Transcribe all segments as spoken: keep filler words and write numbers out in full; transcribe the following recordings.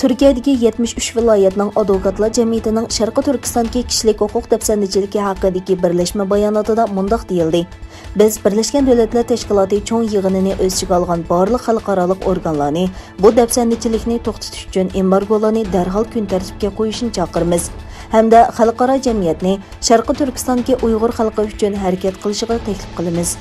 تۈركىيەدىكى يەتمىش ئۈچ ۋىلايەتنىڭ ئادۋوكاتلار جەمئىيىتىنىڭ شەرقىي تۈركىستاندىكى كىشىلىك ھوقۇق دەپسەندىچىلىكى ھەققىدىكى بىرلەشمە باياناتىدا مۇنداق دېيىلدى: بىز بىرلەشكەن دۆلەتلەر تەشكىلاتى چوڭ يىغىنىنى ئۆز ئىچىگە ئالغان بارلىق خەلقئارالىق ئورگانلارنى بۇ دەپسەندىچىلىكنى توختىتىش ئۈچۈن ئېمبارگولارنى دەرھال كۈن تەرتىپكە قويۇشنى چاقىرىمىز ھەمدە خەلقئارا جەمئىيەتنى شەرقىي تۈركىستاندىكى ئۇيغۇر خەلقى ئۈچۈن ھەرىكەت قىلىشىغا تەكلىپ قىلىمىز.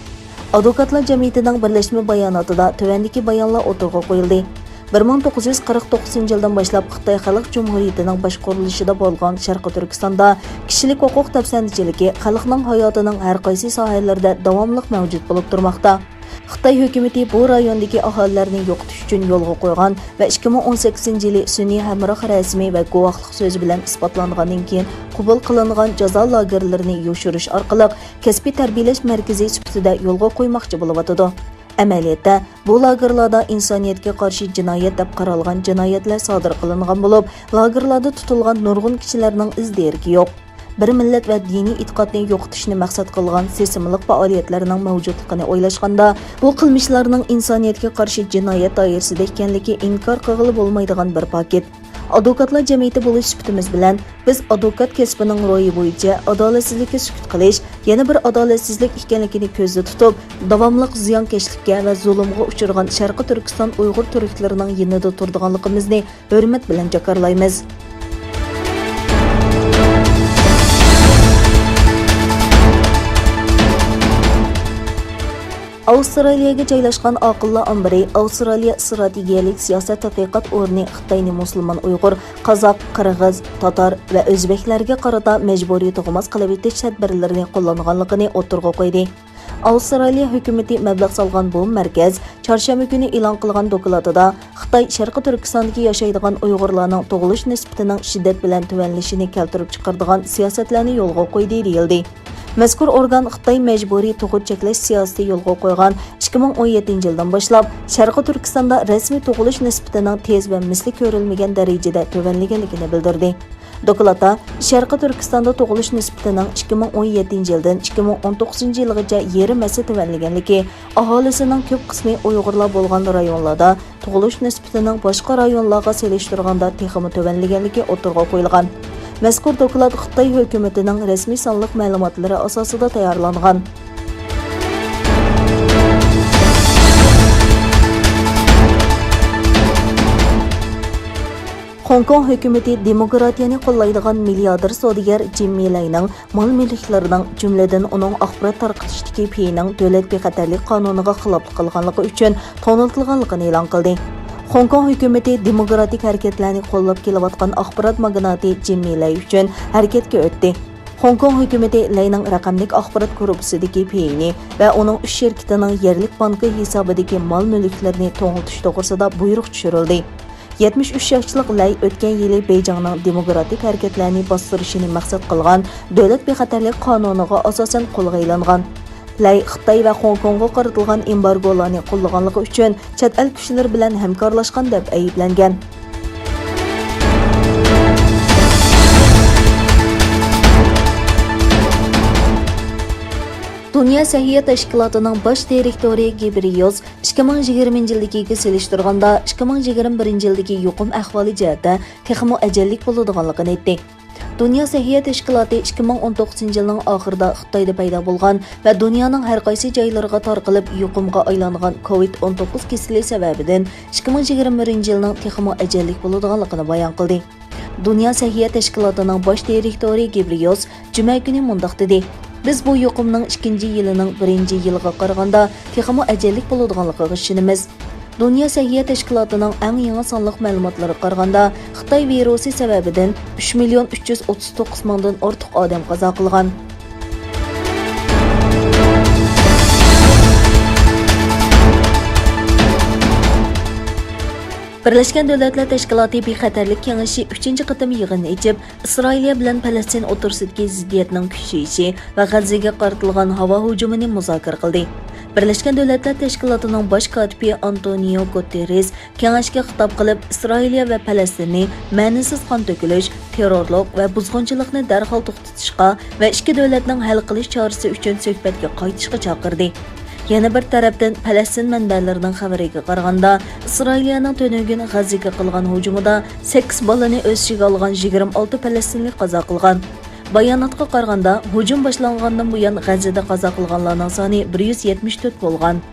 ئادۋوكاتلار جەمئىيىتىنىڭ بىرلەشمە باياناتىدا تۆۋەندىكى بايانلار ئوتتۇرىغا قويۇلدى. بىر مىڭ توققۇز يۈز قىرىق توققۇزىنچى يىلدىن باشلاپ خىتاي خەلق جۇمھۇرىيىتىنىڭ باشقۇرۇلۇشىدا بولغان شەرقىي تۈركىستاندا كىشىلىك ھوقۇق دەپسەندىچىلىكى خەلقنىڭ ھاياتىنىڭ ھەر قايسى ساھەلىرىدە داۋاملىق مەۋجۇت بولۇپ تۇرماقتا. خىتاي ھۆكۈمىتى بۇ رايوندىكى ئاھالىلەرنى يوقىتىش ئۈچۈن يولغا قويغان ۋە ئىككى مىڭ ئون سەككىزىنچى يىلى سۈنئىي ھەمراھ رەسىمى ۋە گۇۋاھلىق سۆزى بىلەن ئىسپاتلانغاندىن كېيىن قوبۇل قىلىنغان جازا لاگېرلىرىنى يوشۇرۇش ئارقىلىق كەسپىي تەربىيەلەش مەركىزى سۈپىتىدە يولغا قويماقچى بولۇۋاتىدۇ. ئەمەلىيەتتە، بۇ لاگېرلاردا ئىنسانىيەتكە قارشى جىنايەت دەپ قارالغان جىنايەتلەر سادىر قىلىنغان بولۇپ، لاگېرلاردا تۇتۇلغان نۇرغۇن كىشىلەرنىڭ ئىز دېرىكى يوق. بىر مىللەت ۋە دىنىي ئېتىقادنى يوقىتىشنى مەقسەت قىلغان سېسىملىق پائالىيەتلەرنىڭ مەۋجۇتلۇقىنى ئويلاشقاندا، بۇ قىلمىشلارنىڭ ئىنسانىيەتكە قارشى جىنايەت دائىرىسىدە ئىكەنلىكى ئىنكار قىلغىلى بولمايدىغان بىر پاكىت. ئادۋوكاتلار جەمئىيىتى بولۇش سۈپىتىمىز بىلەن، بىز ئادۋوكات كەسپىنىڭ روھى بويىچە ئادالەتسىزلىككە سۈكۈت قىلىش يەنە بىر ئادالەتسىزلىك ئىكەنلىكىنى كۆزدە تۇتۇپ، داۋاملىق زىيانكەشلىككە ۋە زۇلۇمغا ئۇچرىغان شەرقىي تۈركىستان ئۇيغۇر تۈركلىرىنىڭ يېنىدا تۇرىدىغانلىقىمىزنى ھۆرمەت بىلەن جاكارلايمىز. ئاۋسترالىيەگە جايلاشقان ئاقىللار ئامبىرى ئاۋسترالىيە ئىستراتېگىيەلىك سىياسەت تەتقىقات ئورنى خىتاينى مۇسۇلمان ئۇيغۇر، قازاق، قىرغىز، تاتار ۋە ئۆزبەكلەرگە قارىتا مەجبۇرىي تۇغماس قىلىۋېتىش تەدبىرلىرىنى قوللانغانلىقىنى ئوتتۇرىغا قويدى. ئاۋسترالىيە ھۆكۈمىتى مەبلەغ سالغان بۇ مەركەز چارشەنبە كۈنى ئېلان قىلغان دوكلاتىدا خىتاي شەرقىي تۈركىستاندىكى ياشايدىغان ئۇيغۇرلارنىڭ تۇغۇلۇش نىسبىتىنىڭ شىددەت بىلەن تۆۋەنلىشىنى كەلتۈرۈپ چىقىرىدىغان سىياسەتلەرنى يولغا قويدى، دېيىلدى. مەزكۇر ئورگان خىتاي مەجبۇرىي تۇغۇت چەكلەش سىياسىتى يولغا قويغان ئىككى مىڭ ئون يەتتىنچى يىلدىن باشلاپ، شەرقىي تۈركىستاندا رەسمىي تۇغۇلۇش نىسبىتىنىڭ تېز ۋە مىسلى كۆرۈلمىگەن دەرىجىدە تۆۋەنلىگەنلىكىنى بىلدۈردى. دوكلاتتا، شەرقىي تۈركىستاندا تۇغۇلۇش نىسبىتىنىڭ ئىككى مىڭ ئون يەتتىنچى يىلدىن ئىككى مىڭ ئون توققۇزىنچى يىلغىچە يېرىم ھەسسە تۆۋەنلىگەنلىكى، ئاھالىسىنىڭ كۆپ قىسمى ئۇيغۇرلار بولغان رايونلاردا تۇغۇلۇش نىسبىتىنىڭ باشقا رايونلارغا سېلىشتۇرغاندا تېخىمۇ تۆۋەنلىگەنلىكى ئوتتۇرىغا قويۇلغان. مەزكۇر دوكلات خىتاي ھۆكۈمىتىنىڭ رەسمىي سانلىق مەلۇماتلىرى ئاساسىدا تەييارلانغان. خوڭكوڭ ھۆكۈمىتى دېموكراتىيەنى قوللايدىغان مىلياردېر سودىگەر جىممى لەينىڭ مال-مۈلۈكلىرىنىڭ، جۈملىدىن ئۇنىڭ ئاخبارات تارقىتىشتىكى پېيىنىڭ دۆلەت بىخەتەرلىك قانۇنىغا خىلاپلىق قىلغانلىقى ئۈچۈن توڭلىتىلغانلىقىنى ئېلان قىلدى. خوڭكوڭ ھۆكۈمىتى دېموكراتىك ھەرىكەتلەرنى قوللاپ كېلىۋاتقان ئاخبارات ماگناتى جىممى لەي ئۈچۈن ھەرىكەتكە ئۆتتى. خوڭكوڭ ھۆكۈمىتى لەينىڭ رەقەملىك ئاخبارات گۇرۇپپىسىدىكى پېيىنى ۋە ئۇنىڭ ئۈچ شىركىتىنىڭ يەرلىك بانكا ھېسابىدىكى مال-مۈلۈكلىرىنى توڭلىتىش توغرىسىدا بۇيرۇق چۈشۈرۈلدى. يەتمىش ئۈچ ياشلىق لەي ئۆتكەن يىلى بېيجىڭنىڭ دېموكراتىك ھەرىكەتلەرنى باستۇرۇشىنى مەقسەت قىلغان دۆلەت بىخەتەرلىك قانۇنىغا ئاساسەن قولغا ئېلىنغان. لەي خىتاي ۋە خوڭكوڭغا قارىتىلغان ئېمبارگولارنى قوللىغانلىقى ئۈچۈن چەت ئەل كۈچلىرى بىلەن ھەمكارلاشقان دەپ ئەيىبلەنگەن. دۇنيا سەھىيە تەشكىلاتىنىڭ باش دىرېكتورى گېبرىيوس ئىككى مىڭ يىگىرمىنچى يىلدىكىگە سېلىشتۇرغاندا، ئىككى مىڭ يىگىرمە بىرىنچى يىلدىكى يۇقۇم ئەھۋالى جەھەتتە تېخىمۇ ئەجەللىك بولىدىغانلىقىنى ئېيتتى. دۇنيا سەھىيە تەشكىلاتى ئىككى مىڭ ئون توققۇزىنچى يىلنىڭ ئاخىرىدا خىتايدا پەيدا بولغان ۋە دۇنيانىڭ ھەر قايسى جايلىرىغا تارقىلىپ يۇقۇمغا ئايلانغان كوۋىد ئون توققۇز كېسىلى سەۋەبىدىن ئىككى مىڭ يىگىرمە بىرىنچى يىلنىڭ تېخىمۇ ئەجەللىك بولىدىغانلىقىنى بايان قىلدى. دۇنيا سەھىيە تەشكىلاتىنىڭ باش دىرېكتورى گېبرىيوس جۈمە كۈنى مۇنداق دېدى: بىز بۇ يۇقۇمنىڭ ئىككىنچى يىلىنىڭ بىرىنچى يىلىغا قارىغاندا تېخىمۇ ئەجەللىك بولىدىغانلىقىغا ئىشىنىمىز. دۇنيا سەھىيە تەشكىلاتىنىڭ ئەڭ يېڭى سانلىق مەلۇماتلىرىغا قارىغاندا، خىتاي ۋىرۇسى سەۋەبىدىن ئۈچ مىليون ئۈچ يۈز ئوتتۇز توققۇز مىڭدىن ئارتۇق ئادەم قازا قىلغان. بىرلەشكەن دۆلەتلەر تەشكىلاتى بىخەتەرلىك كېڭىشى ئۈچىنچى قېتىم يىغىن ئېچىپ، ئىسرائىلىيە بىلەن پەلەستىن ئوتتۇرىسىدىكى زىددىيەتنىڭ كۈچىيىشى ۋە غەززىگە قارىتىلغان ھاۋا ھۇجۇمىنى مۇزاكىرە قىلدى. بىرلەشكەن دۆلەتلەر تەشكىلاتىنىڭ باش كاتىپى ئانتونىيو گۇتېررېس كېڭەشكە خىتاب قىلىپ، ئىسرائىلىيە ۋە پەلەستىننى مەنىسىز قان تۆكۈلۈش، تېررورلۇق ۋە بۇزغۇنچىلىقنى دەرھال توختىتىشقا ۋە ئىككى دۆلەتنىڭ ھەل قىلىش چارىسى ئۈچۈن سۆھبەتكە قايتىشقا چاقىردى. يەنە بىر تەرەپتىن، پەلەستىن مەنبەلىرىنىڭ خەۋىرىگە قارىغاندا، ئىسرائىلىيەنىڭ تۈنۈگۈن غەززىگە قىلغان ھۇجۇمىدا سەككىز بالىنى ئۆز ئىچىگە ئالغان يىگىرمە ئالتە پەلەستىنلىك قازا قىلغان. باياناتقا قارىغاندا، ھۇجۇم باشلانغاندىن بۇيان غەززىدە قازا قىلغانلارنىڭ سانى بىر يۈز يەتمىش تۆت بولغان.